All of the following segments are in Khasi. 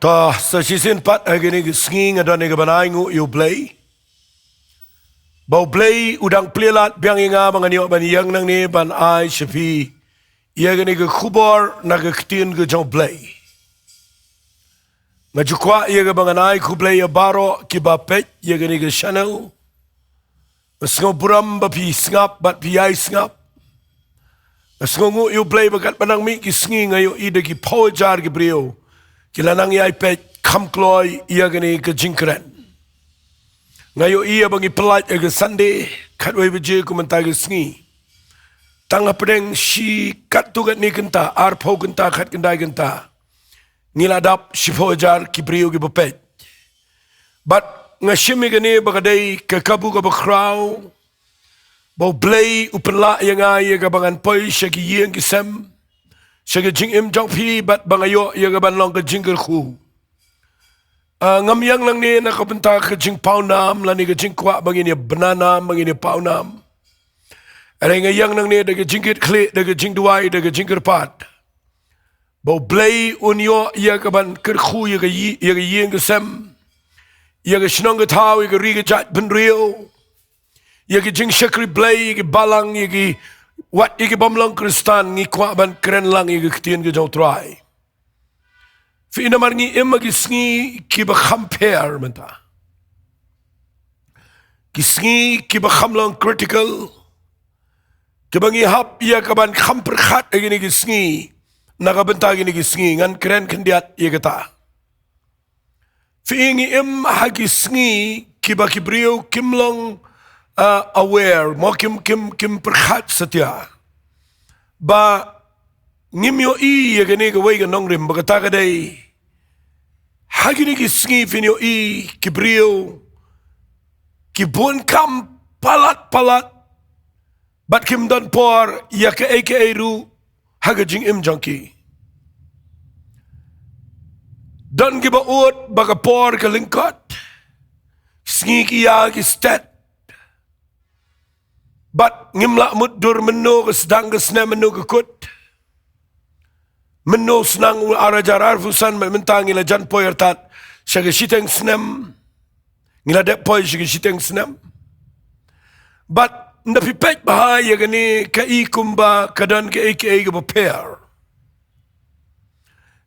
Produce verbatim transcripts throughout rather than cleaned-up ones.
To, sa shisien pat ha kine ki sngi nga don ïa ka ban ainguh ïa U Blei. Ba U Blei u dang plie lad biang ïa nga ba ngan ïoh ban ïeng nangne ban ai sha phi ïa kane ka khubor na ka ktien ka jong U Blei. Nga ju kwah ïa ka ba ngan ai khublei ïa baroh kiba peit ïa kane ka channel. Nga sngew burom ba phi sngap bad phi ïai sngap. Nga sngewnguh ïa U Blei ba katba nang mih ki sngi nga ïohi da ki phew hajar ki briew ki la nang ïai peit kham kloi ïa kane ka jingkren. Nga ïohi ïa ba ngi pyllait ïa ka Sunday khatwei baje kum mynta ka sngi. Tang hapdeng shi katto katne kynta, arphew kynta, khatkhyndai kynta, ngi la dap shiphew hajar ki briew kiba peit. Bad nga shim ïa kane ba ka dei ka kabu kaba khraw ba U Blei u pynlah ïa nga ïa ka ba ngan poi sha ki ïing ki sem, sha ka jingim jong phi bad ba nga ïoh ïa ka ban long ka jingkyrkhu. Ah, ngam ïeng nangne na ka bynta ka jingpawnam lane ka jingkwah ba ngin ïa bna nam, ba ngin ïa pawnam. Hynrei nga ïeng nangne da ka jingkitkhlieh, da ka jingduwai, da ka jingkyrpad ba U Blei un ïoh ïa ka ban kyrkhu ïa ka ï-, ïa ka ïing ka sem, ïa ka shnong ka thaw, ïa ka ri ka jaid bynriew, ïa ki jingshakri Blei, ïa ki balang, ïa ki, wat ïa ki bym long Khristan, ngi kwah ban kren lang ïa ka ktien ka jong U Trai. Phi, namar ngi im ha ki sngi kiba kham pher mynta. Ki sngi kiba kham long critical, kiba ngi hap ïa ka ban kham pyrkhat ha kine ki sngi. Na ka bynta kine ki sngi ngan kren khyndiat ïa kata. Phi, ngi im ha ki sngi kiba ki briew kim long, ah, aware, mo, kim, kim, kim pyrkhat satia ba ngim ïohi ïa kane kawei ka nongrim ba kata ka dei ha kine ki sngi phin ïohi ki briew ki bun kam palat palat bad kim don por ïa kaei kaei ruh ha ka jingim jong ki. Don kiba ud ba ka por ka lyngkot, sngi ki ïa ki stet. Bad ngim lah mutdur mynno ka sdang ka snem, mynno ka kut. Mynno sdang u ar hajar arphew san, mynta ngi la jan poi artat sha ka shiteng snem. Ngi la dep poi sha ka shiteng snem. Bad ynda phi peit bha ïa kane ka i kumba ka don kaei kaei kaba pher.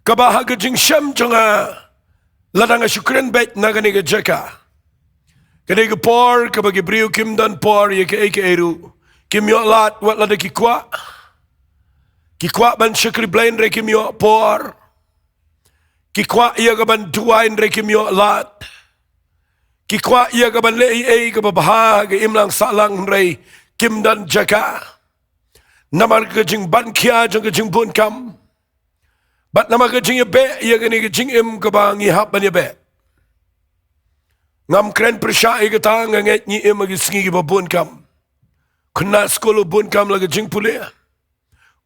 Kaba ha ka jingshem jong nga, lada nga shu kren beit na kane ka jaka, ka dei ka por kaba ki briew kim don por ïa kaei kaei ruh. Kim ïoh lad wat lada ki kwah. Ki kwah ban shakri Blei hynrei kim ïoh por. Ki kwah ïa ka ban duwai hynrei kim ïoh lad. Ki kwah ïa ka ban leh ei ei kaba bha ha ka imlang sahlang hynrei kim don jaka. Namar ka jingban khia jong ka jingbun kam. Bad namar ka jingïabeh ïa kane ka jingim kaba ngi hap ban ïabeh. Ngam kren pyrshah ïa kata, nga ngeit ngi im ha ki sngi kiba bun kam. Khynnah skul u bun kam la ka jingpule.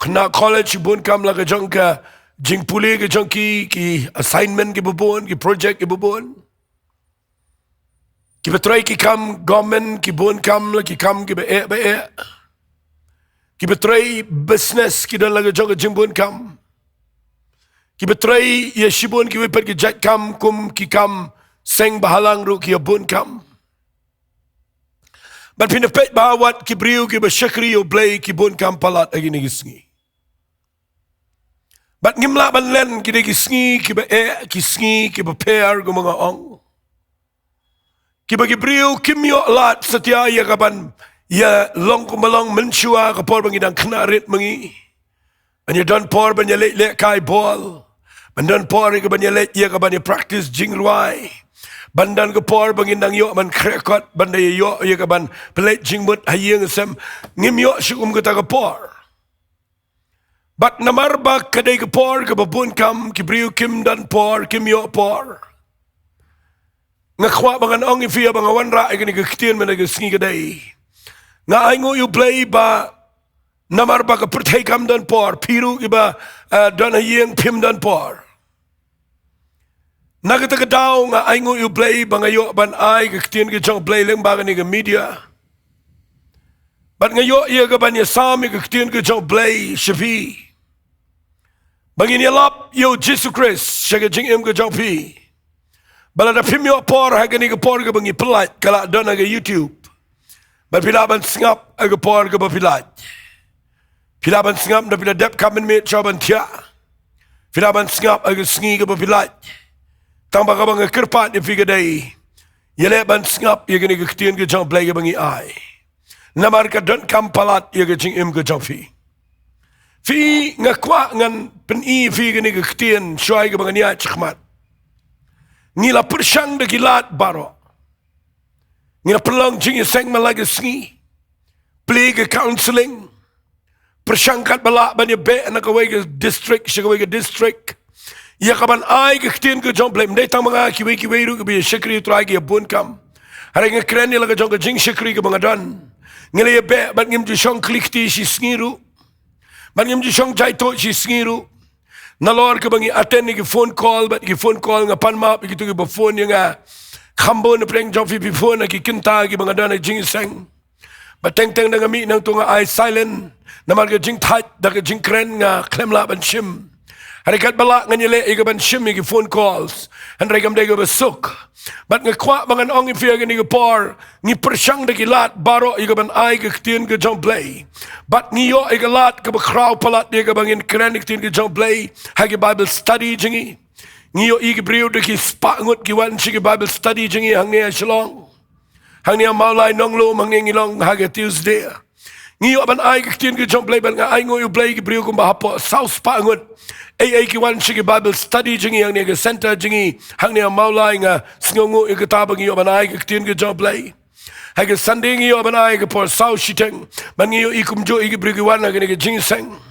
Khynnah college u bun kam la ka jong ka jingpule ka jong ki, ki assignment kiba bun, ki project kiba bun. Kiba trei ki kam government ki bun kam la ki kam kiba eh ba eh. Kiba trei business ki don la ka jong ka jingbun kam. Kiba trei ïa shibun kiwei pat ki jait kam kum ki kam seng bahalang ruh ki ïa bun kam. Bad phin da peit bha wat ki briew kiba shakri ïa U Blei ki bun kam palat ha kine ki sngi. Bad ngim lah ban len, ki dei ki sngi kiba eh, ki sngi kiba pher kumba nga ong. Kiba ki briew kim ïoh lad satia ïa ka ban ïa long kumba long mynshuwa ka por ba ngi dang khynnah rit ma ngi. Ban ïa don por ban ïa leit lehkai bol. Ban don por ïa ka ban ïa leit ïa ka ban ïa practice jingrwai. Ban don ka por ba ngin dang ïoh ban khreh kot, ban da ïa ïoh ïa ka ban pynleit jingmut ha ïing sem. Ngim ïoh shuh kum kata ka por. Bad namar ba ka dei ka por kaba bun kam, ki briew kim don por, kim ïoh por. Nga kwah ba ngan ong ïa phi ba nga wanrah ïa kane ka ktien mynta ka sngi ka dei, nga ainguh ïa U Blei ba namar ba ka pyrthei kam don por, phi ruh kiba, eh, don ha ïing phim don por. Na kata ka daw nga ainguh ïa U Blei ba nga ïoh ban ai ka ktien ka jong U Blei lyngba kane ka media. Bad nga ïoh ïa ka ban ïasam ïa ka ktien ka jong U Blei sha phi. ba ngin ïalap ïa u Jisu Khrist sha ka jingim ka jong phi. Ba lada phim ïoh por ha kane ka por kaba ngi pyllait, ka la don ha ka YouTube. Bad phi lah ban sngap ha ka por kaba phi lait. Phi lah ban sngap, da phi la dep ka mynmiet shuwa ban thiah. Phi lah ban sngap ha ka sngi kaba phi lait. Tang ba kaba nga kyrpad ïa phi ka dei, ïaleh ban sngap ïa kane ka ktien ka jong U Blei kaba ngi ai. Namar ka donkam palat ïa ka jingim ka jong phi. Phi, nga kwah ngan pyni ïa phi kane ka ktien shuwa kaba ngan ïaid shakhmat. Ngi la pyrshang da ki lad baroh. Ngi la pynlong jingïaseng man la ka sngi. Plie ka counselling. Pyrshang katba lah ban ïabeh na kawei ka district sha kawei ka district, ïa kaban ai ka ktien ka jong U Blei. Ym dei tang ma nga, kiwei kiwei ruh kiba ïa shakri U Trai ki ïa bun kam. Hynrei nga kren ïa la ka jong ka jingshakri kaba nga don. Ngi la ïabeh bad ngim ju shong khlieh kti shi sngi ruh. Bad ngim ju shong jaituh shi sngi ruh. Nalor kaba ngi attend ïa ki phone call, bad ki phone call, nga pan map ïa kito kiba phone ïa nga. Kham bun na pdeng jong phi phi phone ha ki kynta kiba nga don ha jingïaseng. Bad teng teng da nga mih nangto nga ai silent. Namar ka jingthait da ka jingkren nga khlem lah ban shim. Hynrei katba lah ngan ïaleh ïa kaban shim ïa ki phone calls. Hynrei kam dei kaba suk. Bad nga kwah ba ngan ong ïa phi ha kane ka por, ngi pyrshang da ki lad baroh ïa kaban ai ka ktien ka jong U Blei. Bad ngi ïoh ïa ka lad kaba khraw palat ïa kaba ngin kren ïa ka ktien ka jong U Blei ha ki Bible study jong ngi. Ngi ïoh ïa ki briew da ki spah ngut ki wan sha ki Bible study jong ngi hangne ha Shillong. Hangne ha Mawlai Nonglum, hangne ngi long ha ka Tuesday. Ngi ïoh ban ai ka ktien ka jong U Blei, bad nga ainguh ïa U Blei, ki briew kumba hapoh saw spah ngut. Ei ei ki wan sha ki Bible study jong ngi hangne ha ka center jong ngi. Hangne ha Mawlai, nga sngewnguh ïa kata ba ngi ïoh ban ai ka ktien ka jong U Blei. Ha ka Sunday ngi ïoh ban ai ka por saw shiteng. Bad ngi ïoh ïa kumjuh ïa ki briew ki wan ha kane ka jingïaseng.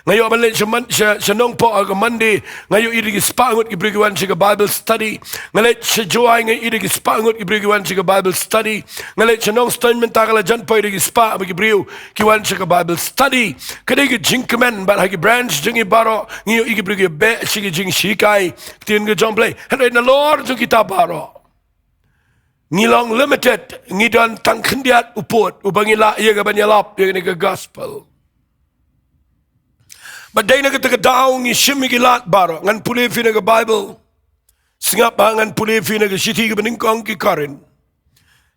Nga ïoh ban leit sha Man-, sha, sha Nongpoh ha ka Monday. Nga ïoh ïa ki spah ngut ki briew ki wan sha ka Bible study. Nga leit sha Jowai, nga ïoh ïa ki spah ngut ki briew ki wan sha ka Bible study. Nga leit sha Nongstoiñ mynta ka la jan poi da ki spah ba ki briew ki wan sha ka Bible study. Ka dei ka jingkmen, bad ha ki branch jong ngi baroh ngi ïoh ïa ki briew ki beh sha ki jinghikai ktien ka jong U Blei. Hynrei nalor jong kita baroh, ngi long limited, ngi don tang khyndiat u pud uba ngi lah ïa kaban ïalap ïa kane ka gospel. Bad dei na kata ka daw ngi shim ïa ki lad baroh. Ngan pule ïa phi na ka Bible. Sngap ba ngan pule ïa phi na ka shithi kaba nyngkong ki Korinth,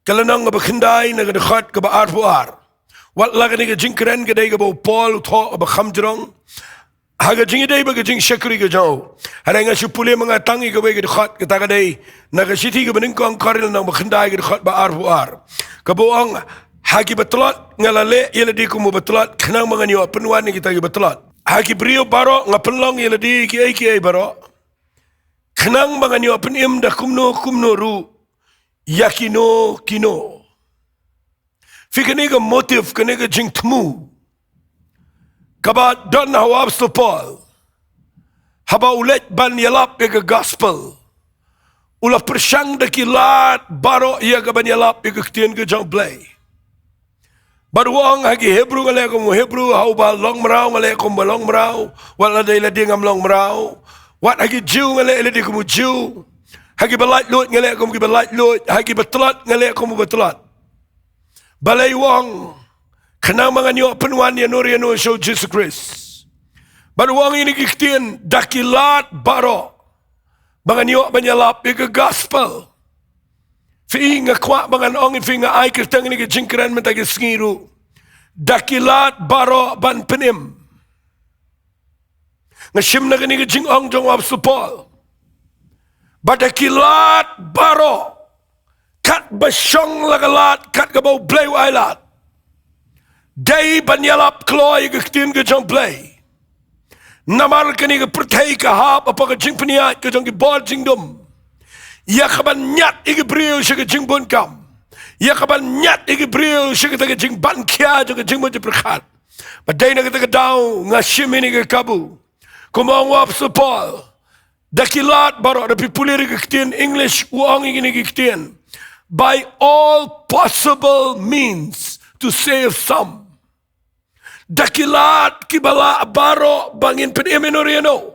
ka lynnong kaba khyndai, na ka dkhot kaba arphew ar. Wat la kane ka jingkren ka dei kaba u Paul u thoh kaba kham jrong ha ka jingïadei bad ka jingshakri ka jong u. Hynrei nga shu pule ma nga tang ïa kawei ka dkhot, kata ka dei na ka shithi kaba nyngkong Korinth lynnong ba khyndai, ka dkhot ba arphew ar. Kaba ong, ha kiba tlot nga la leh ïa lade kum uba tlot, khnang ba ngan ïoh pynwan ïa kita kiba tlot. Ha ki briew baroh nga pynlong ïa lade kiei kiei baroh, khnang ba ngan ïoh pynim da kumno kumno ruh ïa kino kino. Phi, kane ka motive, kane ka jingthmu kaba don ha u Apostol Paul haba u leit ban ïalap ïa ka gospel, u la pyrshang da ki lad baroh ïa kaban ïalap ïa ka ktien ka jong U Blei. Bad u ong, ha ki Hebru nga leh kum u Hebru, ha uba long mraw nga leh kum uba long mraw, wat la dei lade ngam long mraw. Wat ha ki Jiw nga leh lade kum u Jiw, ha kiba laitluid nga leh kum kiba laitluid, ha kiba tlot nga leh kum uba tlot. Balei u ong? Khnang ba ngan ïoh pynwan ïano re ïano sha u Jisu Khrist. Bad u ong ïa kine ki ktien, da ki lad baroh ba ngan ïoh ban ïalap ïa ka gospel. Phi, nga kwah ba ngan ong ïa phi, nga ai kyrteng ïa kane ka jingkren mynta ka sngi ruh, da ki lad baroh ban pynim. Nga shim na kane ka jingong jong u Apostol Paul, ba da ki lad baroh, katba shong la ka lad, kat kaba U Blei u ai lad, dei ban ïalap kloi ïa ka ktien ka jong U Blei. Namar kane ka pyrthei ka hap hapoh ka jingpynïaid ka jong ki bor jingdum, ïa kaban ñiad ïa ki briew sha ka jingbun kam, ïa kaban ñiad ïa ki briew sha kata ka jingban khia jong ka jingmut jingpyrkhat. Bad dei na kata ka daw nga shim ïa kane ka kabu. Kumba ong u Apostol Paul, da ki lad baroh, da phi pule ïa ka ktien English, u ong ïa kine ki ktien, by all possible means to save some. Da ki lad kiba lah baroh ba ngin pynim ïano re ïano.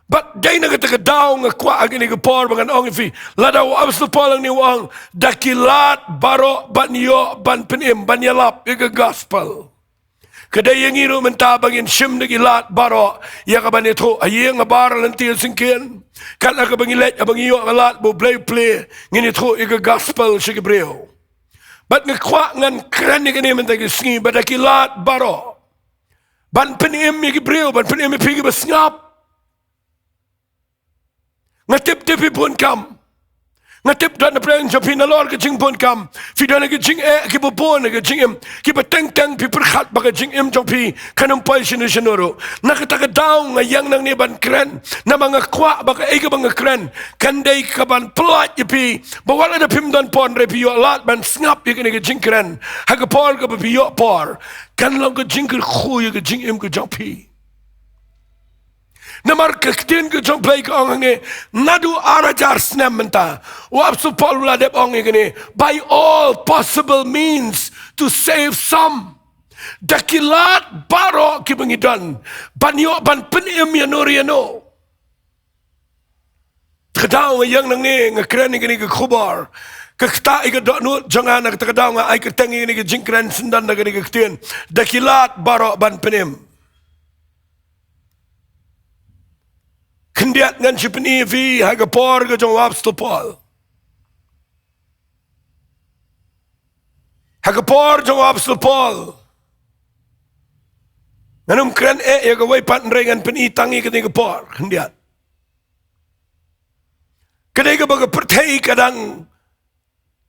Bad dei na kata ka daw nga kwah ha kane ka por ba ngan ong ïa phi, lada u Apostol Paul hangne u ong, da ki lad baroh ban ïoh ban pynim, ban ïalap ïa ka gospel, Ka dei ïa ngi ruh mynta ba ngin shim da ki lad baroh ïa ka ban ïathuh. Ha ïing ha bar, lynti syngkien, kat la ka ba ngi leit, ha ba ngi ïoh ka lad ba U Blei u plie, ngin ïathuh ïa ka gospel sha ki briew. Bad nga kwah ngan kren ïa kane mynta ka sngi, bad da ki lad baroh ban pynim ïa ki briew, ban pynim ïa phi ki ba sngap. Nga tip te phi bun kam. Nga tip don na pdeng jong phi nalor ka jingbun kam, phi don ka jingeh, ki ba bun ka jingim, ki ba teng teng phi pyrkhat ba ka jingim jong phi kan ym poi shano shano ruh. Na kata ka daw nga ïeng nangne ban kren, namar nga kwah ba kaei kaba nga kren kan dei ka ban pyllait ïa phi, ba wat lada phim don por, hynrei phi ïoh lad ban sngap ïa kane ka jingkren ha ka por kaba phi ïoh por, kan long ka jingkyrkhu ïa ka jingim ka jong phi. Namar ka ktien ka jong U Blei ka ong hangne, naduh ar hajar snem mynta, u Apostol Paul u la dep ong ïa kane, by all possible means to save some. Da ki lad baroh ki ba ngi don, ban ïoh ban pynim ïano re ïano. Ka daw nga ïeng nangne nga kren ïa kane ka khubor, ka ktah ïa ka dohnud jong nga, na kata ka daw nga ai kyrteng ïa kane ka jingkren syndon da kane ka ktien, da ki lad baroh ban pynim. Khyndiat, ngan shu pyni ïa phi ha ka por ka jong u Apostol Paul. Ha ka por jong u Apostol Paul, ngan ym kren eh ïa kawei pat, hynrei ngan pyni tang ïa kane ka por. Khyndiat, ka dei kaba ka pyrthei ka dang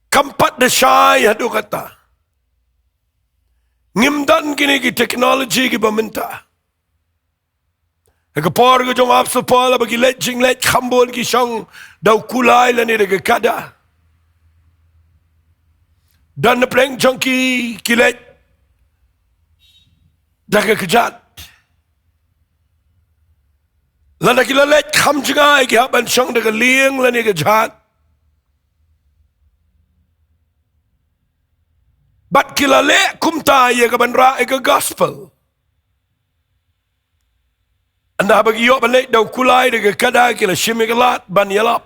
kam pat da shai haduh katta. Ngim don kine ki technology ki ba mynta. Ha ka por ka jong u Apostol Paul, ba ki leit jingleit kham bun ki shong da u kulai lane da ka kada. Don na pdeng jong ki ki leit da ka kjat. Lada ki la leit kham jngai, ki hap ban shong da ka lieng lane ka jhat. Bad ki la leh kumta ïa ka ban rah ïa ka gospel. Ynda haba ki ïoh ban leit da u kulai da ka kada, ki la shim ïa ka lad ban ïalap.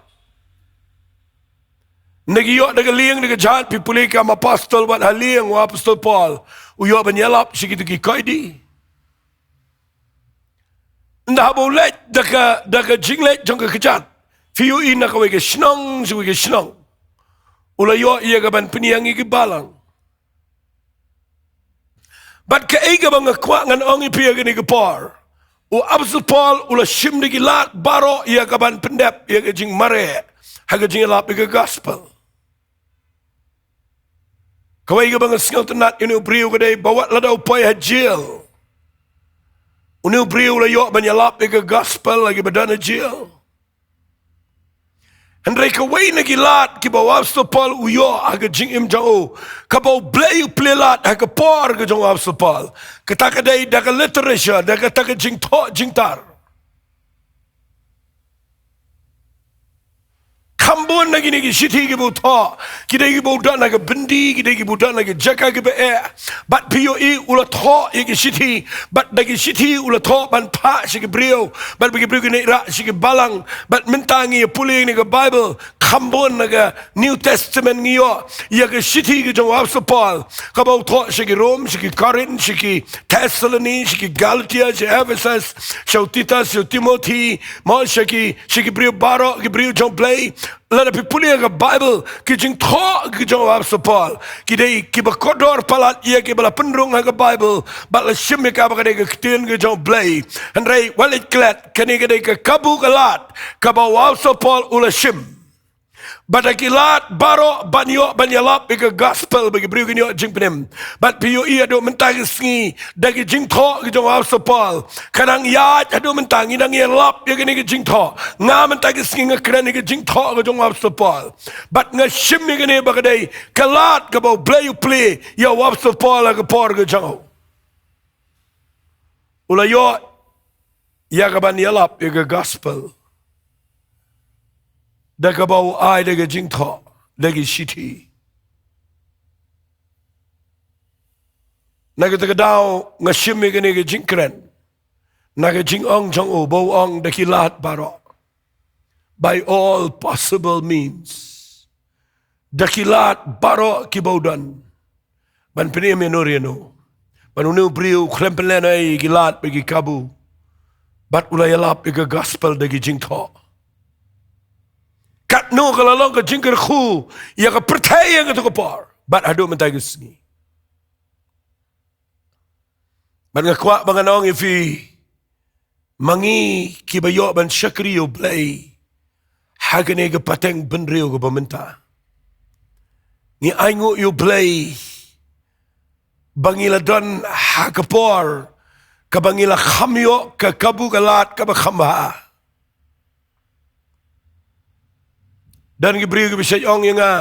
Ynda ki ïoh da ka lieng da ka jhat, phi pule kam apostol, wat ha lieng u Apostol Paul u ïoh ban ïalap sha kito ki koidi. Ynda haba u leit da ka, da ka jingleit jong ka kjat, phi ïohi na kawei ka shnong sha kawei ka shnong, u la ïoh ïa ka ban pynïeng ïa ki balang. Bad kaei kaba nga kwah ngan ong ïa phi ha kane ka por, u Apostol Paul u la shim da ki lad baroh ïa ka ban pyndep ïa ka jingmareh ha ka jingïalap ïa ka gospel. Kawei kaba nga sngewtynnat ïa une u briew ka dei ba wat lada u poi ha jail, une u briew u la ïoh ban ïalap ïa ka gospel ha ki ba don ha jail. Hynrei kawei na ki lad kiba u Apostol Paul u ïoh ha ka jingim jong u, kaba U Blei u plie lad ha ka por ka jong u Apostol Paul, kata ka dei da ka literature, da kata ka jingthoh jingtar. Kham bun na kine ki shithi kiba u thoh, ki dei kiba u don ha ka byndi, ki dei kiba u don ha ka jaka kaba eh. Bad phi ïohi u la thoh ïa ki shithi, bad da ki shithi u la thoh ban phah sha ki briew, bad ba ki briew kin ïarap sha ki balang. Bad mynta ngi ïa pule ïa kane ka Bible, kham bun na ka New Testament ngi ïoh ïa ka shithi ka jong u Apostol Paul, kaba u thoh sha ki Rom, sha ki Korinth, sha ki Thessaloni, sha ki Galatia, sha Ephesus, sha u Titus, sha u Timothi, mo sha ki, sha ki briew baroh, ki briew jong U Blei. Lada phi pule ïa ka Bible, ki jingthoh ki jong u Apostol Paul, ki dei kiba kordor palat ïa kiba la pynrung ha ka Bible bad la shim ïa ka ba ka dei ka ktien ka jong U Blei. Hynrei wat leit klet, kane ka dei ka kabu ka lad kaba u Apostol Paul u la shim. Bad da ki lad baroh ban ïoh ban ïalap ïa ka gospel ba ki briew kin ïoh jingpynim. Bad phi ïohi haduh mynta ka sngi, da ki jingthoh ki jong u Apostol Paul, ka nang ïaid haduh mynta, ngi nang ïalap ïa kane ka jingthoh. Nga mynta ka sngi nga kren ïa ka jingthoh ka jong u Apostol Paul. Bad nga shim ïa kane ba ka dei ka lad kaba U Blei u plie ïa u Apostol Paul ha ka por ka jong u. U la ïoh ïa ka ban ïalap ïa ka gospel da kaba u ai da ka jingthoh, da ki shithi. Na kata ka daw nga shim ïa kane ka jingkren na ka jingong jong u ba u ong da ki lad baroh, by all possible means. Da ki lad baroh kiba u don, ban pynim ïano re ïano. Ban une u briew u khlem pynlehnoh ïa ki lad bad ki kabu, bad u la ïalap ïa ka gospel da ki jingthoh. Katno ka la long ka jingkyrkhu ïa ka pyrthei ïa kata ka por, bad haduh mynta ka sngi. Bad nga kwah ba ngan ong ïa phi, ma ngi kiba ïoh ban shakri ïa u Blei ha kane ka pateng bynriew kaba mynta, ngi ainguh ïa u Blei ba ngi la don ha ka por kaba ngi la kham ïoh ka kabu ka lad kaba kham bha. Don ki briew kiba shait ong ïa nga,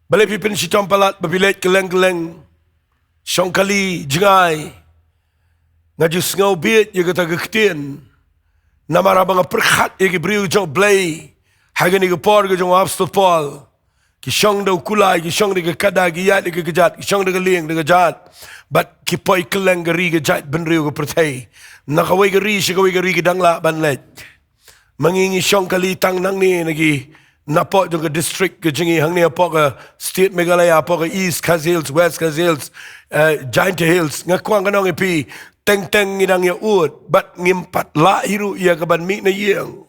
balei phi pynshitom palat ba phi leit kylleng kylleng, shong kali jngai. Nga ju sngew bieit ïa kata ka ktien, namar haba nga pyrkhat ïa ki briew jong u Blei ha kane ka por ka jong u Apostol Paul, ki shong da u kulai, ki shong da ka kada, ki ïaid da ka kjat, ki shong da ka lieng da ka kjat, bad ki poi kylleng ka ri ka jaitbynriew ka pyrthei. Na kawei ka ri sha kawei ka ri ki dang lah ban leit. Ma ngi ngi shong kali tang nangne na ki, napoh jong ka district ka jong ngi hangne hapoh ka state Meghalaya, hapoh ka East Khasi Hills, West Khasi Hills, eh, Jaintia Hills. Nga kwah ngan ong ïa phi, teng teng ngi dang ïa ud bad ngim pat lah hi ruh ïa ka ban mih na ïing.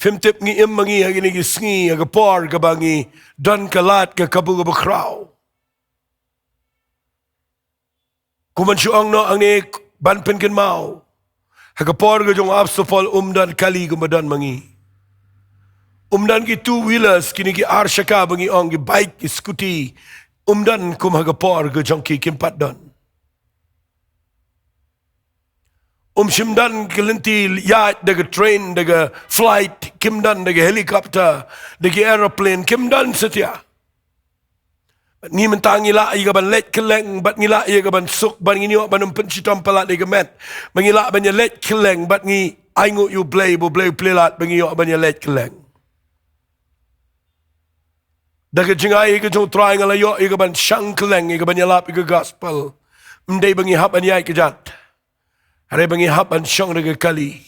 Phim tip, ngi im ma ngi ha kine ki sngi ha ka por kaba ngi don ka lad ka kabu kaba khraw. Kumban shu ong noh hangne ban pynkynmaw, ha ka por ka jong u Apostol Paul um don kali kumba don ma ngi. Um don ki two wheelers, kine ki ar shaka ba ngi ong, ki bike, ki scooty. Um don kum ha ka por ka jong ki, kim pat don. Um shym don ki lynti ïaid da ka train, da ka flight, kim don da ka helicopter, da ki aeroplane, kim don satia. Bad ngi mynta ngi lah ïa ka ban leit kylleng, bad ngi lah ïa ka ban suk, bad ngi ïoh ban ym pynshitom palat ïa ka met. Bad ngi lah ban ïa leit kylleng, bad ngi ainguh ïa u Blei, ba u Blei u plie lad ba ngi ïoh ban ïa leit kylleng. Da ka jingai ka jong u Trai nga la ïoh ïa ka ban shang kylleng, ïa ka ban ïalap ïa ka gospel. Ym dei ba ngi hap ban ïaid kjat. Hynrei ba ngi hap ban shong da ka kali.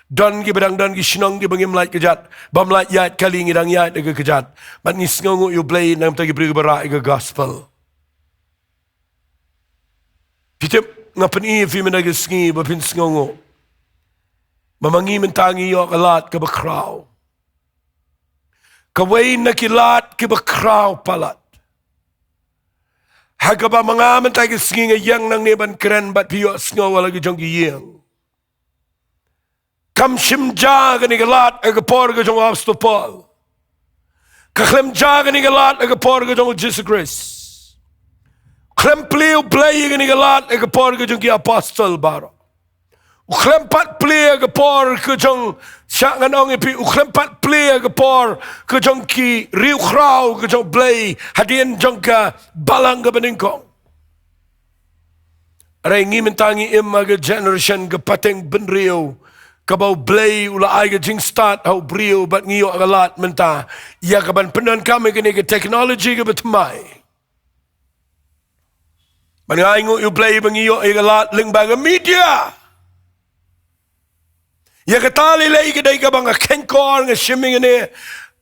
Don kiba dang don ki shnong kiba ngim lait kjat, bym lait ïaid kali, ngi dang ïaid da ka kjat. Bad ngi sngewnguh ïa u Blei namar ki briew kiba rah ïa ka gospel. Phi tip, nga pyni ïa phi mynta ka sngi ba phin sngewnguh ba ma ngi mynta ngi ïoh ka lad kaba khraw. Kawei na ki lad kiba khraw palat, ha kaba ma nga mynta ka sngi nga ïeng nangne ban kren bad phi ïohsngew ha la ki jong ki ïing. Kam shym jia kane ka lad ha ka por ka jong u Apostol Paul. Ka khlem jia kane ka lad ha ka por ka jong u Jisu Khrist. Khlem plie u Blei ïa kane ka lad ha ka por ka jong ki apostol baroh. U khlem pat plie ha ka por ka jong, shah ngan ong ïa phi, u khlem pat plie ha ka por ka jong ki riewkhraw ka jong u Blei hadien jong ka balang kaba nyngkong. Hynrei ngi mynta ngi im ha ka generation, ka pateng bynriew, kaba u Blei u la ai ka jingstad ha u briew bad ngi ïoh ka lad mynta ïa ka ban pyndonkam ïa kane ka technology kaba thymmai. Bad nga ainguh ïa u Blei ba ngi ïoh ïa ka lad lyngba ka media. Ïa kata lei lei ka dei kaba nga khein kor, nga shim ïa kane.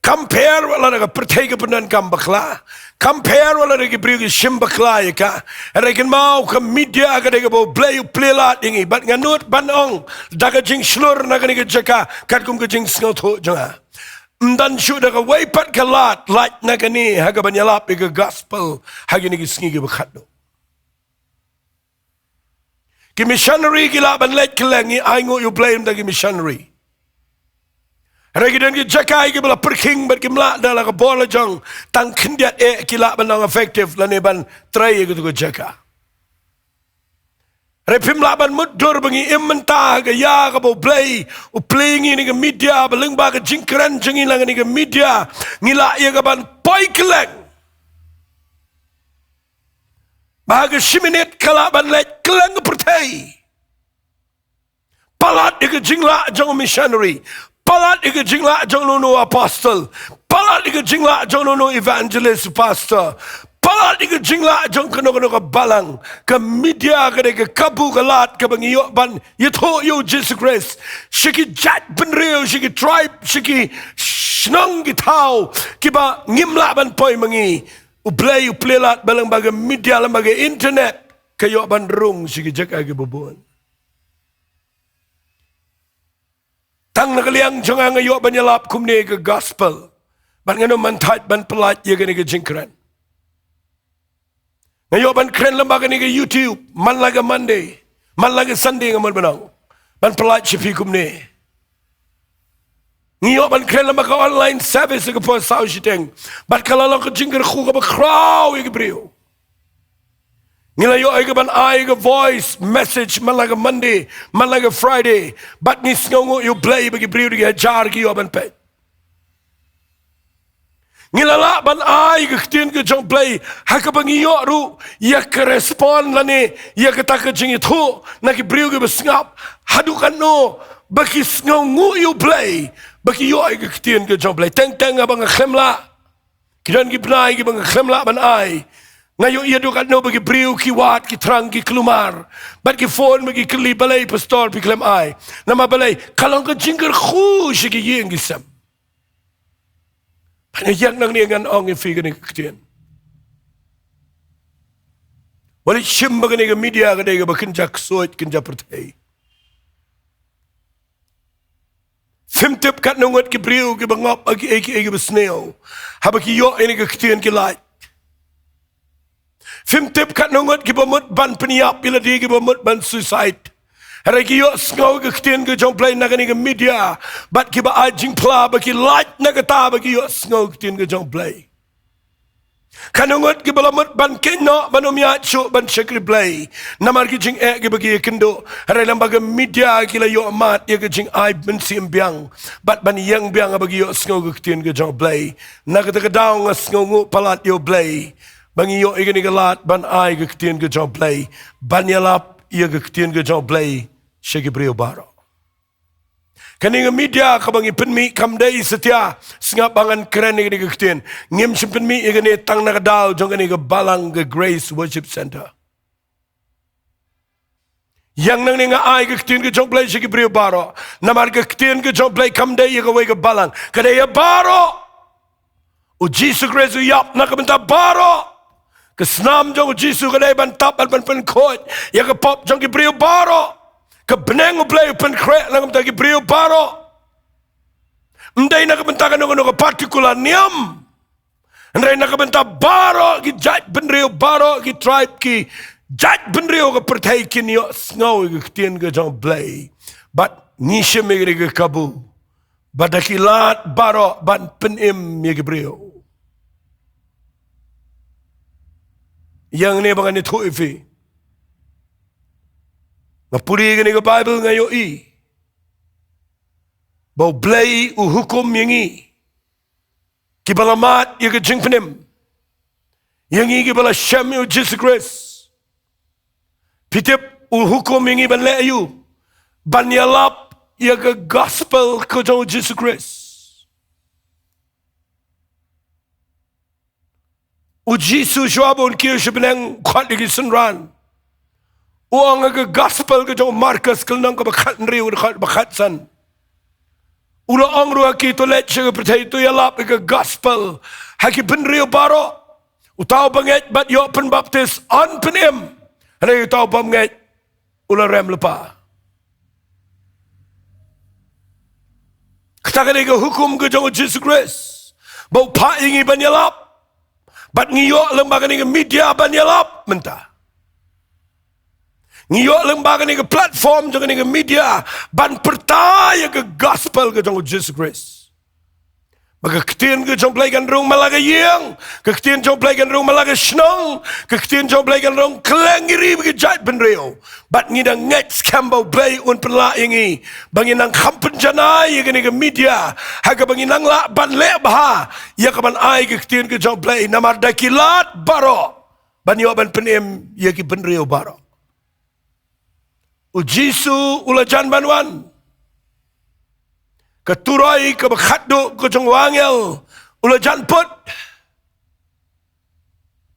Kam pher wat la da ka pyrthei ka pyndonkam bakla, kam pher wat la da ki briew ki shim bakla ïa ka. Hynrei kynmaw, ka media ka dei kaba u Blei u plie lad ïa ngi. Bad nga nud ban ong da ka jingshlur na kane ka jaka, katkum ka jingsngewthuh jong nga, ym don shuh da kawei pat ka lad lait na kane ha ka ban ïalap ïa ka gospel ha kine ki sngi kiba khatduh. Ki missionary ki lah ban leit kylleng, ngi ainguh ïa u Blei ïa ki missionary. Hynrei ki don ki jaka kiba la pyrkhing bad kim lah da la ka bor la jong, tang khyndiat eh ki lah ban long effective lane ban trei ïa katu ka jaka. Hynrei phim lah ban mutdur ba ngi im mynta ha ka ïa kaba u Blei u plie ïa ngi na ka media, ba lyngba ka jingkren jong ngi na kane ka media ngi lah ïa ka ban poi kylleng. Ba ha ka shi minit ka lah ban leit kylleng ka pyrthei. Palat ïa ka jinglah jong u missionary, palat ïa ka jinglah jong uno uno u apostol, palat ïa ka jinglah jong uno uno u evangelist, pastor, palat ïa ka jinglah jong kano kano ka balang. Ka media ka dei ka kabu ka lad kaba ngi ïoh ban ïathuh ïa u Jisu Khrist sha ki jaitbynriew, sha ki tribe, sha ki shnong ki thaw kiba ngim lah ban poi ma ngi. U Blei u plie lad ba lyngba ka media, lyngba ka internet, ka ïoh ban rung sha ki jaka kiba bun. Tang na ka liang jong nga nga ïoh ban ïalap kumne ka gospel. Bad nga nym man thait ban pyllait ïa kane ka jingkren. Nga ïoh ban kren lyngba kane ka YouTube, man la ka Monday, man la ka Sunday nga mut ban ong. Ban pyllait sha phi kumne. Ngi ïoh ban kren lyngba ka online service ka por saw shiteng. Bad ka la long ka jingkyrkhu kaba khraw ïa ki briew. Ngi la ïoh ïa ka ban ai ka voice message man la ka Monday, man la ka Friday. Bad ngi sngewnguh ïa U Blei ba ki briew da ki hajar ki ïoh ban peit. Ngi la lah ban ai ka ktien ka jong U Blei, ha kaba ngi ïoh ruh ïa ka respond lane ïa kata ka jingïathuh na ki briew kiba sngap. Haduh katno ba ki sngewnguh ïa U Blei ba ki ïoh ïa ka ktien ka jong U Blei. Teng teng haba nga khlem lah, ki don ki bnai kiba nga khlem lah ban ai. Nga ïohi haduh katno ba ki briew ki wad, ki thrang, ki kulmar. Bad ki phone bad ki kylli, balei pastor phi khlem ai? Namar balei? Ka long ka jingkyrkhu sha ki ïing ki sem. Bad nga ïeng nangne ngan ong ïa phi kane ka ktien. Wat leit shim ba kane ka media ka dei kaba kynja ksuid, kynja pyrthei. Phim tip katno ngut ki briew kiba ngop ha kiei kiei kiba sniew, haba ki ïoh ïa kane ka ktien ki lait. Phim tip katno ngut kiba mut ban pynïap ïa lade, kiba mut ban suicide. Hynrei ki ïohsngew ka ktien ka jong U Blei na kane ka media. Bad kiba ai jingphla ba ki lait na kata ba ki ïohsngew ka ktien ka jong U Blei. Katno ngut kiba la mut ban kynnoh, ban ym ïaid shuh ban shakri Blei namar ki jingeh kiba ki ïakynduh. Hynrei lyngba ka media ki la ïoh mad ïa ka jingai mynsiem biang bad ban ïeng biang haba ki ïohsngew ka ktien ka jong U Blei. Na kata ka daw nga sngewnguh palat ïa U Blei ba ngi ïoh ïa kane ka lad ban ai ka ktien ka jong U Blei, ban ïalap ïa ka ktien ka jong U Blei sha ki briew baroh. Kane ka media kaba ngi pynmih kam dei satia sngap ba ngan kren ïa kane ka ktien. Ngim shym pynmih ïa kane tang na ka daw jong kane ka balang ka Grace Worship Centre. Ïa nangne nga ai ka ktien ka jong U Blei sha ki briew baroh. Namar ka ktien ka jong U Blei kam dei ïa kawei ka balang, ka dei ïa baroh. U Jisu Khrist u ïap na ka bynta baroh. Ka snam jong u Jisu ka dei ban tap bad ban pynkhuid ïa ka pop jong ki briew baroh. Ka bneng U Blei u pynkhreh na ka bynta ki briew baroh. Ym dei na ka bynta kano kano ka particular niam. Hynrei na ka bynta baroh ki jaitbynriew, baroh ki tribe, ki jaitbynriew ka pyrthei kin ïohsngew ïa ka ktien ka jong U Blei. Bad ngi shim ïa ka kabu ba da ki lad baroh ban pynim ïa ki briew. Ïa kane ba ngan ïathuh ïa phi. Nga pule ïa kane ka Baibl, nga ïohi ba U Blei u hukum ïa ngi kiba la mad ïa ka jingpynim, ïa ngi kiba la shem ïa u Jisu Khrist. Phi tip u hukum ïa ngi ban leh aïu? Ban ïalap ïa ka gospel ka jong u Jisu Khrist. U Jisu shuwa ba un kiew sha bneng, khot ïa ki synran, u ong ha ka gospel ka jong u Markos, ka lynnong kaba khathynriew, dkhot ba khatsan. U la ong ruh ha ki, to leit sha ka pyrthei, to ïalap ïa ka gospel ha ki bynriew baroh. Uta uba ngeit bad ïoh pynbaptis un pynim. Hynrei uta uba ym ngeit u la rem lypa. Kata ka dei ka hukum ka jong u Jisu Khrist ba u phah ïa ngi ban ïalap. Bad ngi ïoh lyngba kane ka media ban ïalap mynta. Ngi ïoh lyngba kane ka platform jong kane ka media ban pyrta ïa ka gospel ka jong u Jisu Khrist. Ba ka ktien ka jong U Blei kan rung man la ka ïing, ka ktien jong U Blei kan rung man la ka shnong, ka ktien jong U Blei kan rung kylleng ki ri bad ki jaitbynriew. Bad ngi dang ngeit skhem ba U Blei un pynlah ïa ngi ba ngin nang kham pynjanai ïa kane ka media ha kaba ngin nang lah ban leh bha ïa ka ban ai ka ktien ka jong U Blei, namar da ki lad baroh ban ïoh ban pynim ïa ki bynriew baroh. U Jisu u la jan ban wan. Ka turoi kaba khatduh ka jong u angel u la jan put.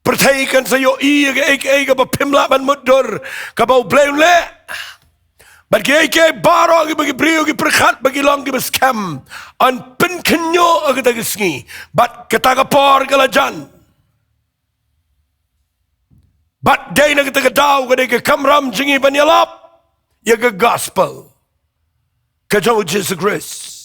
Pyrthei kan sa ïohi ïa kaei kaei kaba phim lah ban mutdur kaba U Blei un leh. Bad kiei kiei baroh kiba ki briew ki pyrkhat ba ki long kiba skhem, yn pynkhynñiuh ha kata ka sngi. Bad kata ka por ka la jan. Bad dei na kata ka daw ka dei ka kamram jong ngi ban ïalap ïa ka gospel ka jong u Jisu Khrist.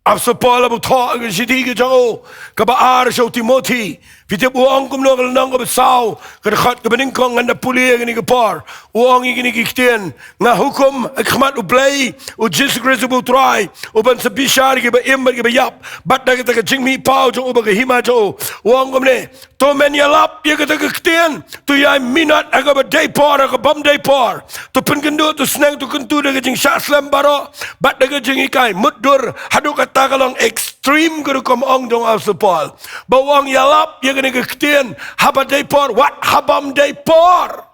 Apostol Paul haba u thoh ka shithi ka jong u kaba ar sha u Timothi, phi tip u ong kumno, ka lynnong kaba saw, ka dkhot kaba nyngkong, ngan da pule ïa kane ka por. U ong ïa kine ki ktien: Nga hukum ha khmat U Blei, u Jisu Khrist uba u Trai, u ban sa bishar ïa kiba im bad kiba ïap, bad da kata ka jingmihpaw jong u bad ka hima jong u, u ong kumne: To men ïalap ïa kata ka ktien, to ïai minot ha kaba dei por, ha kaba ym dei por. To pynkynduh, to sneng, to kyntu da ka jingshah slem baroh bad da ka jinghikai mutdur, haduh kata ka long extreme ka rukom ong jong u Apostol Paul. Ba u ong ïalap ïa kane ka ktien haba dei por, wat haba ym dei por.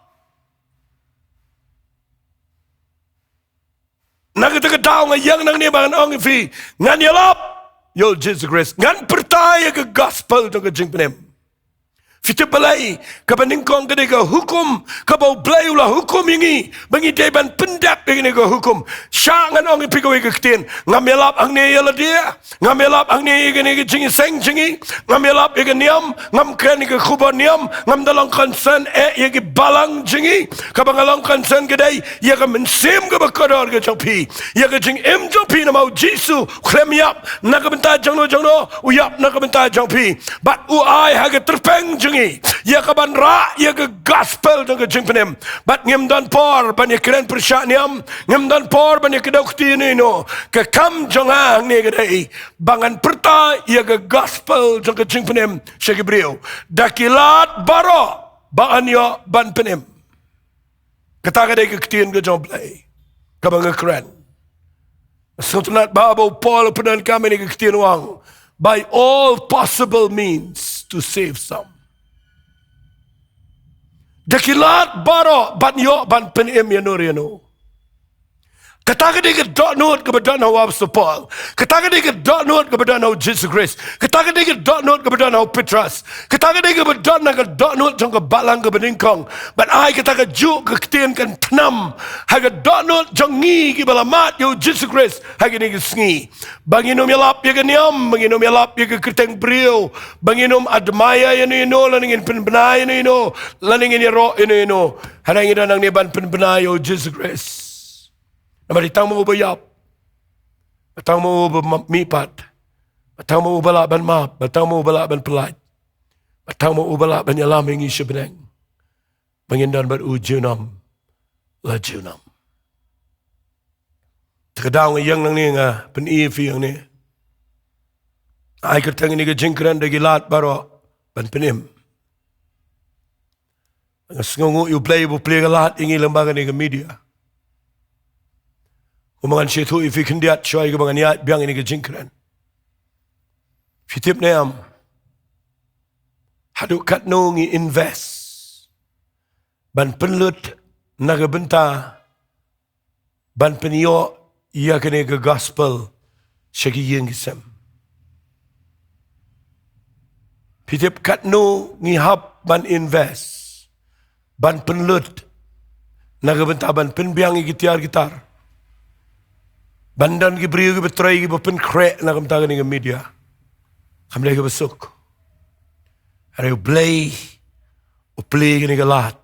Na kata ka daw nga ïeng nangne ba ngan ong ïa phi, ngan ïalap ïa u Jisu Khrist, ngan pyrta ïa ka gospel jong ka jingpynim. Phi tip balei? Kaba nyngkong ka dei ka hukum kaba U Blei u la hukum ïa ngi ba ngi dei ban pyndep ïa kane ka hukum. Shah ngan ong ïa phi kawei ka ktien: Ngam ïalap hangne ïa lade, ngam ïalap hangne ïa kane ka jingïaseng jong ngi, ngam ïalap ïa ka niam, ngam kren ïa ka khubor niam, ngam da long concern eh ïa ki balang jong ngi. Kaba nga long concern ka dei ïa ka mynsiem kaba kordor ka jong phi, ïa ka jingim jong phi, namar u Jisu u khlem ïap na ka bynta jongno jongno, u ïap na ka bynta jong phi. Bad u ai ha ka tyrpeng jong ngi ïa ka ban rah ïa ka gospel jong ka jingpynim. Bad ngim don por ban ïakren pyrshah niam, ngim don por ban ïakdew kti ïano ïano. Ka kam jong nga hangne ka dei ba ngan pyrta ïa ka gospel jong ka jingpynim sha ki briew da ki lad baroh ba yn ïoh ban pynim. Kata ka dei ka ktien ka jong U Blei kaba nga kren. Sngewtynnat ba haba u Paul u pyndonkam ïa kane ka ktien, u ong, by all possible means to save some. Da ki lad baroh ban ïoh ban pynim ïano ïano. Kata ka dei ka dohnud kaba don ha u Apostol Paul. Kata ka dei ka dohnud kaba don ha u Jisu Khrist. Kata ka dei ka dohnud kaba don ha u Petros. Kata ka dei kaba don ha ka dohnud jong ka balang kaba nyngkong. Ban ai kata kajuh ka ktien kan tnam ha ka dohnud jong ngi kiba la mad ïa u Jisu Khrist ha kine ki sngi. Ba ngin ym ïalap ïa ka niam, ba ngin ym ïalap ïa ka kyrteng briew, ba ngin ym admire ïano ïano, lane ngin pynbna ïano ïano, lane ngin ïaroh ïano ïano. Hynrei ngi don hangne ban pynbna ïa u Jisu Khrist. Namar dei tang ma u ba ïap, ba tang ma u ba ma-, mihpat, ba tang ma u ba lah ban map, ba tang ma u ba lah ban pyllait, ba tang ma u ba lah ban ïalam ïa ngi sha bneng, ba ngin don bad u junom la junom. Te ka daw nga ïeng nangne, nga pyni ïa phi hangne. Ai kyrteng ïa kane ka jingkren da ki lad baroh ban pynim. Nga sngewnguh ïa U Blei ba u plie ka lad ïa ngi lyngba kane ka media. Kumba ngan sngewthuh ïa phi khyndiat shuwa ïa kaba ngan ïaid biang ïa kane ka jingkren. Phi tip ne em, haduh katno ngi invest ban pynlut na ka bynta ban pynïoh ïa kane ka gospel sha ki ïing ki sem? Phi tip katno ngi hap ban invest, ban pynlut na ka bynta ban pynbiang ïa ki tiar ki tar, ban don ki briew kiba trei, kiba pynkhreh na ka bynta kane ka media? Kam dei kaba suk? Hynrei U Blei u plie kane ka lad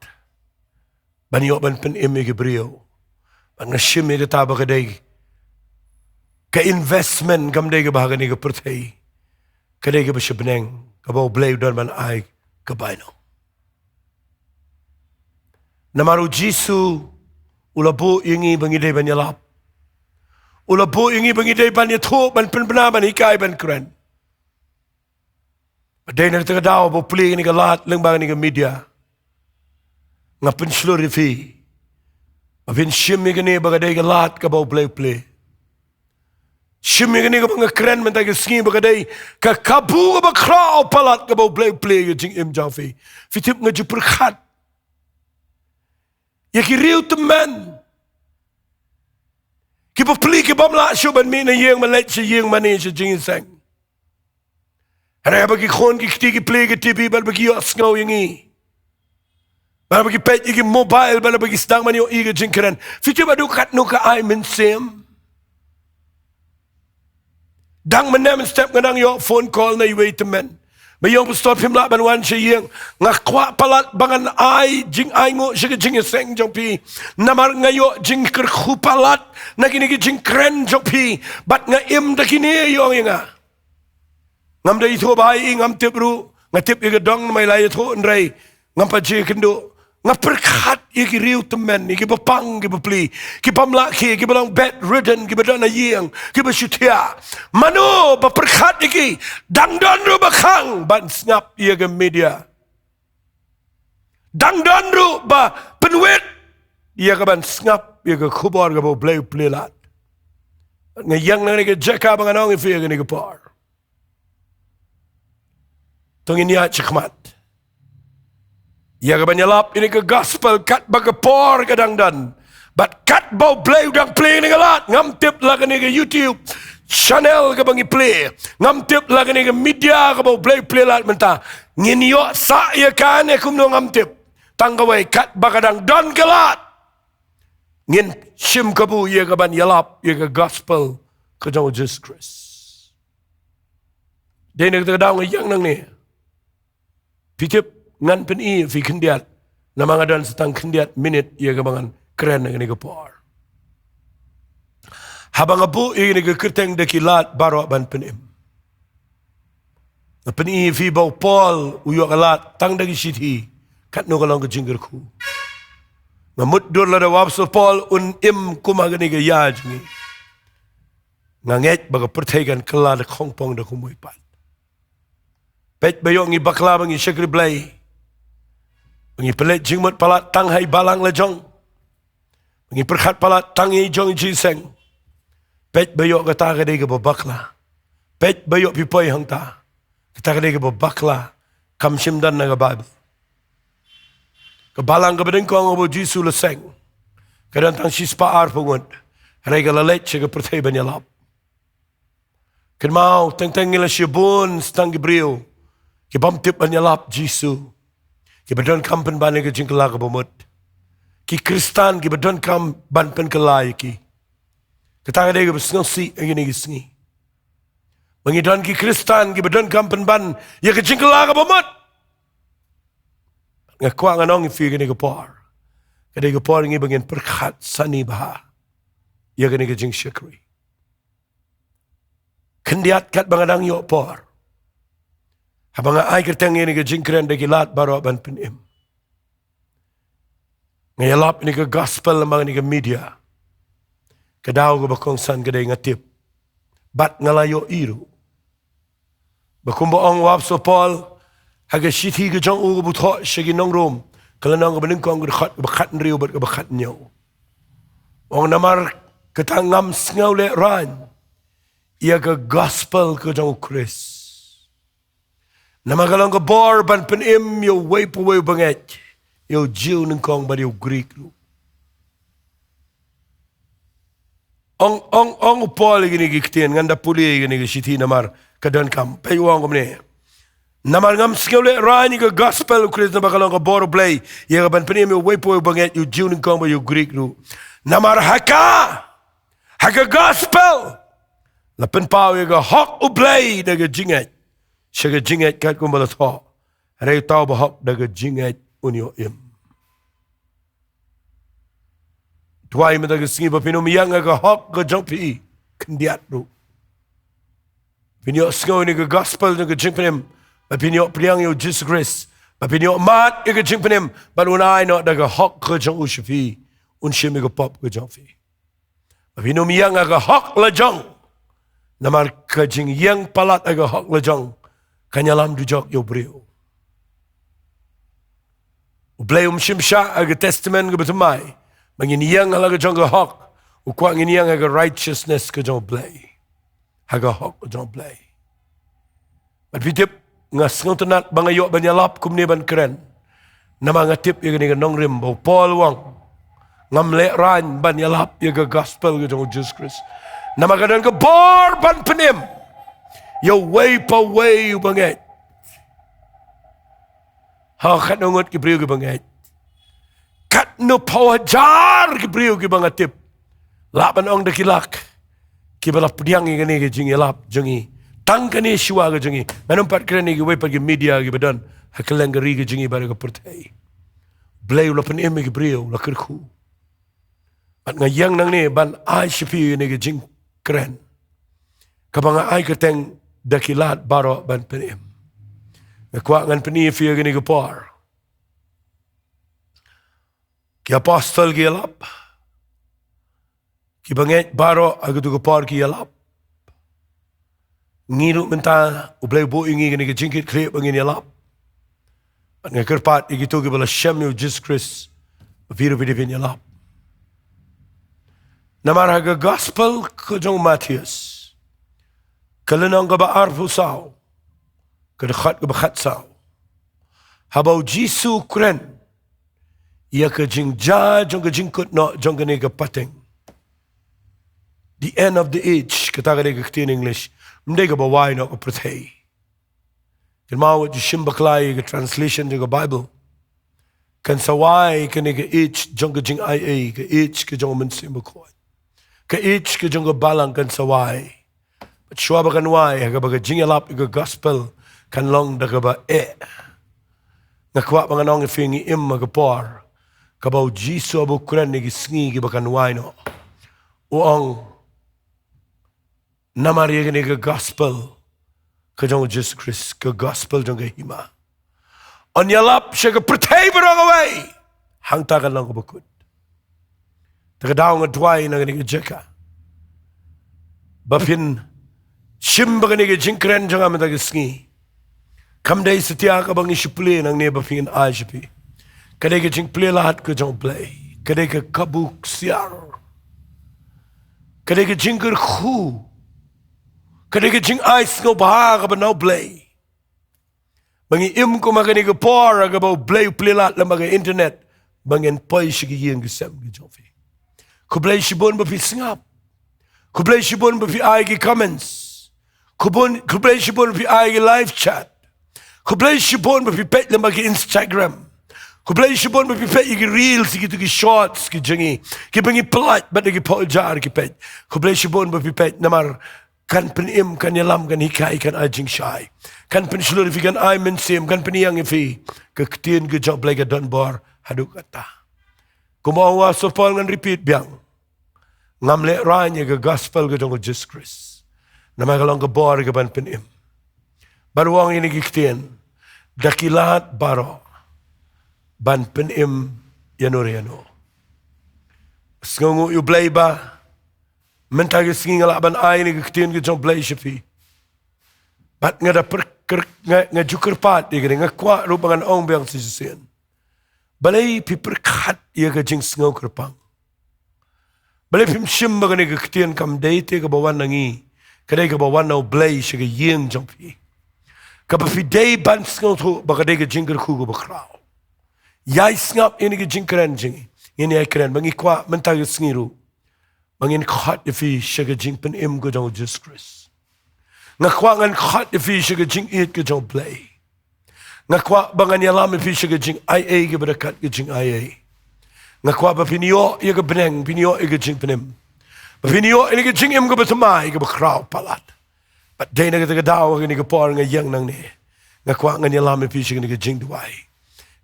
ban ïoh ban pynim ïa ki briew. Bad nga shim ïa kata ba ka dei ka investment, kam dei kaba ha kane ka pyrthei, ka dei kaba sha bneng, kaba U Blei u don ban ai ka bainong. Namar u Jisu u la buh ïa ngi ba ngi dei ban ïalap. U la buh ïa ngi ba ngi dei ban ïathuh, ban pynbna, ban hikai, ban kren. Ba dei na kata ka daw ba u plie kane ka lad lyngba kane ka media. Nga pynshlur ïa phi ba phin shim ïa kane ba ka dei ka lad kaba U Blei u plie. Shim ïa kane kaba nga kren mynta ka sngi ba ka dei ka kabu kaba khraw palat kaba U Blei u plie ïa ka jingim jong phi. Phi tip, nga ju pyrkhat ïa ki riew tymmen kiba plie, ki bym lah shuh ban mih na ïing ban leit sha ïing mane, sha jingïaseng. Hynrei haba ki khun ki kti ki plie ki TV, bad ba ki ïohsngew ïa ngi, bad ba ki peit ïa ki mobile, bad ba ki sdang ban ïohi ïa ka jingkren, phi tip haduh katno ka ai mynsiem? Dang mynne mynstep nga dang ïoh phone call na iwei i tymmen Ïong pastor, phim lah ban wan sha ïing. Nga kwah palat ba ngan ai jingainguh sha ka jingïaseng jong phi. Namar nga ïoh jingkyrkhu palat na kine ki jingkren jong phi. Bad nga im da kine, ïong ïa nga. Ngam da ithuh bha ïa i, ngam tip ruh. Nga tip ïa ka dong namar i la ïathuh, hynrei ngam pat ju ïakynduh. Nga pyrkhat ïa ki riew tymmen, ïa kiba pang, kiba pli, ki bym lah khie, kiba long bedridden, kiba don ha ïing, kiba shu thiah. Mano ba pyrkhat ïa ki? Dang don ruh ba khang ban sngap ïa ka media. Dang don ruh ba pynwit ïa ka ban sngap ïa ka khubor kaba U Blei u plie lad. Nga ïeng na kane ka jaka ba ngan ong ïa phi ïa kane ka por. To ngin ïaid shakhmat ïa ka ban ïalap ïa kane ka gospel katba ka por ka dang don. Bad katba U Blei u dang plie ïa kane ka lad, ngam tip la kane ka YouTube channel kaba ngi plie, ngam tip la kane ka media kaba U Blei u plie lad mynta. Ngin ïoh sah ïa kane kumno ngam tip. Tang kawei, katba ka dang don ka lad, ngin shim kabu ïa ka ban ïalap ïa ka gospel ka jong U Jisu Khrist. Dei na kata ka daw nga ïeng nangne. Phi tip, ngan pyni ïa phi khyndiat. Namar nga don sa tang khyndiat minit ïa kaba ngan kren ha kane ka por. Haba nga buh ïa kane ka kyrteng da ki lad baroh ban pynim, nga pyni ïa phi ba u Paul u ïoh ka lad tang da ki shithi. Katno ka long ka jingkyrkhu. Nga mutdur lada u Apostol Paul un im kum ha kane ka ïa jong ngi, nga ngeit ba ka pyrthei kan kylla da khongpong da kumwei pat. Peit ba ïoh ngi bakla ba ngi shakri Blei, ba ngi pynleit jingmut palat tang ha i balang lajong, ba ngi pyrkhat palat tang ïa i jong i jingïaseng. Peit ba ïoh kata ka dei kaba bakla. Peit ba ïoh phi poi hangta, kata ka dei kaba bakla. Kam shym don na ka Baibl. Ka balang kaba nyngkong kaba U Jisu u la seng, ka don tang shispah arphew ngut. Hynrei ka la leit sha ka pyrthei ban ïalap. Kynmaw, teng teng ngi la shibun sa tang ki briew ki bym tip ban ïalap Jisu, kiba donkam pynban ïa ka jingkylla kaba mut. Ki Khristan kiba donkam ban pynkylla ïa ki. Kata ka dei kaba sngewsih ïa kine ki sngi, ba ngi don ki Khristan kiba donkam pynban ïa ka jingkylla kaba mut. Nga kwah ngan ong ïa phi kane ka por, ka dei ka por ngi ba ngin pyrkhat sani bha ïa kane ka jingshakri. Khyndiat katba nga dang ïoh por, haba nga ai kyrteng ïa kane ka jingkren da ki lad baroh ban pynim, nga ïalap ïa kane ka gospel namar kane ka media. Ka daw kaba kongsan ka dei, nga tip bad nga la ïohi ruh ba kumba ong u Apostol Paul ha ka shithi ka jong u kaba u thoh sha ki nong Rom, ka lynnong kaba nyngkong, ka dkhot kaba khathynriew bad kaba khathynñiew. Ong namar kata ngam sngew lehraiñ ïa ka gospel ka jong U Khrist. Namar ka long ka bor ban pynim ïa uwei pa uwei u bangeit, ïa u Jiw nyngkong bad ïa u Grik ruh. Ong, ong, ong u Paul ïa kine ki ktien, ngan da pule ïa kine ki shithi namar ka donkam. Peit u ong kumne: Namar ngam sngew lehraiñ ïa ka gospel U Khrist, namar ka long ka bor U Blei ïa ka ban pynim ïa uwei pa uwei u bangeit, ïa u Jiw nyngkong bad ïa u Grik ruh. Namar ha ka, ha ka gospel la pynpaw ïa ka hok U Blei da ka jingngeit sha ka jingngeit, katkum ba la thoh: Hynrei uta uba hok da ka jingngeit un ïoh im. Duwai mynta ka sngi ba phin ym ïeng ha ka hok ka jong phi khyndiat ruh. Phin ïohsngew ïa ka gospel jong ka jingpynim, ba phin ïoh pdiang ïa u Jisu Khrist, ba phin ïoh mad ïa ka jingpynim, bad un ai noh da ka hok ka jong u sha phi, un shim ïa ka pop ka jong phi. Ba phin ym ïeng ha ka hok lajong. Namar ka jingïeng palat ha ka hok lajong kan ïalam dujok ïa u briew. U Blei um shim shah ha ka Testament kaba thymmai ba ngin ïeng ha la ka jong ka hok. U kwah ngin ïeng ha ka righteousness ka jong U Blei, ha ka hok ka jong U Blei. Bad phi tip, nga sngewtynnat ba nga ïoh ban ïalap kumne ban kren. Namar nga tip ïa kane ka nongrim ba u Paul u ong, ngam lehraiñ ban ïalap ïa ka gospel ka jong u Jisu Khrist. Namar ka don ka bor ban pynim ïa uwei pa uwei u bangeit. Ha katno ngut ki briew ki bangeit, katno phew hajar ki briew kiba nga tip, lah ban ong da ki lak, kiba la pdiang ïa kane ka jingïalap jong ngi. Tang kane shuwa ka jong ngi. Ngan ym pat kren ïa kiwei pat ki media kiba don ha kylleng ka ri ka jong ngi bad ka pyrthei. Blei u la pynim ïa ki briew, u la kyrkhu. Bad nga ïeng nangne ban ai sha phi ïa kane ka jingkren kaba nga ai kyrteng da ki lad baroh ban pynim. Nga kwah ngan pyni ïa phi ïa kane ka por. Ki apostol ki ïalap. Ki bangeit baroh ha katu ka por ki ïalap. Ngi ruh mynta U Blei u buh ïa ngi kane ka jingkit khlieh ba ngin ïalap. Bad nga kyrpad ïa kito kiba la shem ïa U Jisu Khrist ba phi ruh phi dei ban ïalap. Namar ha ka gospel ka jong u Mathaios, ka lynnong kaba arphew saw, ka dkhot kaba khatsaw, haba U Jisu u kren ïa ka jingjia jong ka jingkut noh jong kane ka pateng. The end of the age, kata ka dei ka ktien English. Ym dei kaba wai noh ka pyrthei. Kynmaw wat ju shim bakla ïa ka translation jong ka Bible. Kan sa wai kane ka age jong ka jingaiei, ka age ka jong u Mynsiem Bakhuid, ka age ka jong ka balang kan sa wai. Bad shuwa ba kan wai, ha kaba ka jingïalap ïa ka gospel kan long da kaba eh. Nga kwah ba ngan ong ïa phi, ngi im ha ka por kaba U Jisu haba u kren ïa ki sngi kiba kan wai noh, u ong, namar ïa kane ka gospel ka jong U Jisu Khrist, ka gospel jong ka hima, yn ïalap sha ka pyrthei baroh kawei. Hangta kan long kaba kut. Te ka daw nga duwai na kane ka jaka ba phin shim ba kane ka jingkren jong nga mynta ka sngi kam dei satia kaba ngi shu plie nangne ba phin ai sha phi. Ka dei ka jingplie lad ka jong U Blei. Ka dei ka kabu ksiar. Ka dei ka jingkyrkhu. Ka dei ka jingai sngewbha kaba na U Blei. Ba ngi im kum ha kane ka por kaba U Blei u plie lad lem ha ka internet ba ngin poi sha ki ïing ki sem ki jong phi. Khublei shibun ba phi sngap. Khublei shibun ba phi ai ki comments. Khubun, khublei shibun ba phi ai ki live chat. Khublei shibun ba phi peit lem ha ki Instagram. Khublei shibun ba phi peit ïa ki reels, ïa kitu ki shorts ki jong ngi, kiba ngi pynlait bad ïa ki pawjor ki peit. Khublei shibun ba phi peit, namar kan pynim, kan ïalam, kan hikai, kan ai jingshai, kan pynshlur ïa phi, kan ai mynsiem, kan pynïeng ïa phi. Ka ktien ka jong U Blei ka don bor haduh katta. Kumba ong u Apostol Paul, ngan repeat biang, ngam lehraiñ ïa ka gospel ka jong U Jisu Khrist, namar ka long ka bor kaban pynim. Bad u ong ïa kine ki ktien, da ki lad baroh ban pynim ïano re ïano. Sngewnguh ïa U Blei ba mynta ka sngi nga lah ban ai ïa kine ki ktien ka jong U Blei sha phi. Bad nga da pyrkhat, nga, nga ju kyrpad ïa kine, nga kwah ruh ba ngan ong biang shisien. Balei phi pyrkhat ïa ka jingsngew kyrpang? Balei phim shim ba kane ka ktien kam dei te kaba wan na ngi, ka dei kaba wan na U Blei sha ka ïing jong phi, kaba phi dei ban sngewthuh ba ka dei ka jingkyrkhu kaba khraw? Ïai sngap ïa kane ka jingkren jong ngi. Ngin ïai kren, ba ngi kwah mynta ka sngi ruh ba ngin khot ïa phi sha ka jingpynim ka jong U Jisu Khrist. Nga kwah ngan khot ïa phi sha ka jingïeit ka jong U Blei. Nga kwah ba ngan ïalam ïa phi sha ka jingaiei kaba da kat ka jingaiei. Nga kwah ba phin ïoh ïa ka bneng, phin ïoh ïa ka jingpynim, ba phin ïoh ïa ka jingim kaba thymmai kaba khraw palat. Bad dei na kata ka daw, ha kane ka por nga ïeng nangne, nga kwah ngan ïalam ïa phi sha kane ka jingduwai.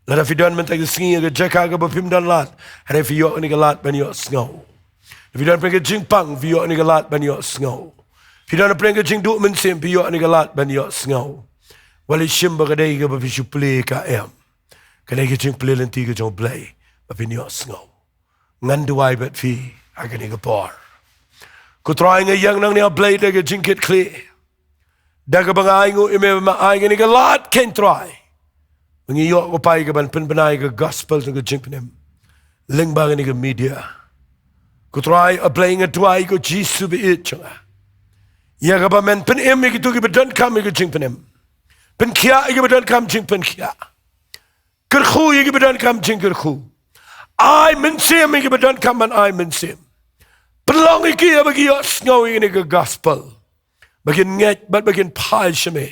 Lada phi don mynta ka sngi ha ka jaka kaba phim don lad, hynrei phi ïoh kane ka lad ban ïohsngew. Phi don pyrshah ka jingpang, phi ïoh kane ka lad ban ïohsngew. Phi don pyrshah ka jingduh mynsiem, phi ïoh kane ka lad ban ïohsngew. Wat la shim ba ka dei kaba phi shu plie, ka em. Ka dei ka jingplie lynti ka jong U Blei ba phin ïohsngew. Ngan duwai bad phi ha kane ka por. Ko Trai, nga ïeng nangne, A Blei, da ka jingkitkhlieh, da kaba nga ainguh ïa me ba me ai kane ka lad, ko Trai, ba ngi ïoh ka pai kaban pynbna ïa ka gospel jong ka jingpynim lyngba kane ka media. Ko Trai, A Blei, nga duwai, ko Jisu ba ïeit jong nga, ïa kaba men pynim ïa kito kiba donkam ïa ka jingpynim, pynkhiah ïa kiba donkam jingpynkhiah, kyrkhu ïa kiba donkam jingkyrkhu, ai mynsiem ïa kiba donkam ban ai mynsiem. Pynlong ïa ki ba ki ïohsngew ïa kane ka gospel, ba kin ngeit bad ba kin phai sha me.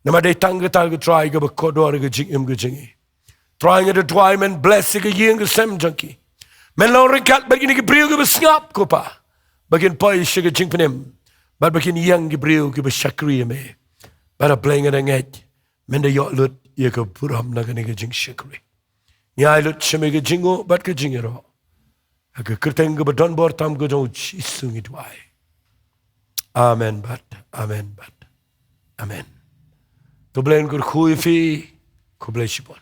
Namar dei tang kata, ko Trai, kaba kordor ïa ka jingim ka jong ngi. Trai, nga da duwai men bless ïa ka ïing ka sem jong ki. Men long ryngkat bad kine ki briew kiba sngap, ko Pa, ba kin poi sha ka jingpynim, Bad ba kin ïeng ki briew kiba shakri ïa me. Bad A Blei nga da ngeit, men da ïoh lut ïa ka burom na kane ka jingshakri. Ngi ai lut sha me ka jingnguh bad ka jingïaroh. Ha ka kyrteng kaba don bor tam ka jong U Jisu ngi duwai. Amen bad amen bad amen. To Blei un kyrkhu ïa phi. Khublei shibun.